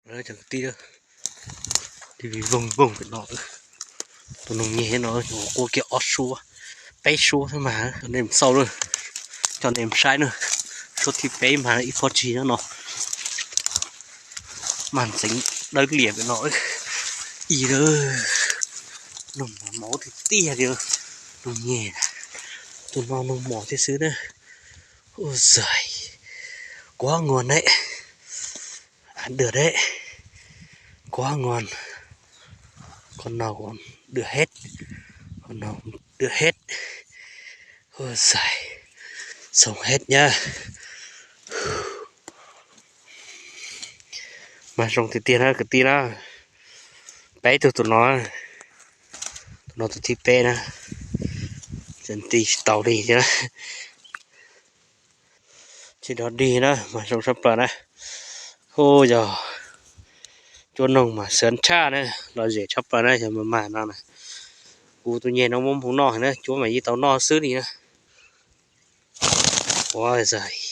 Cov kwv tij, voog voog pem no, tus noog nyeg no quaj kiag ob suab, peb suab xwb mas. Nej mus xauj lawm, coj nej mus saib na, suab thib peb mas ib pob tsig no, mas ntxeev dawb lias pem no. Ib, noog mos mos tiag tiag li, noog nyeg, tus no noog mos thiab xwb na. Ua zais, quá ngon đấy, ăn được đấy, quá ngon, con nào cũng được hết, con nào cũng được hết. Ua zais, xông hết nhá. Mas zoo tiag tiag na kwv tij na. Peb tug tus no, tus no tus thib peb na, tseem tig tsis tau li thiab. Tsis dog dig na mas zoo tshaj plaws na. Hu yog cuab noog mas xwm tshaj na, lom zem tshaj plaws na yog mas mas no na. Kuv tus nyeg no muab mus noj na, cuab mas yeej tau noj xwb li na. Ua zais,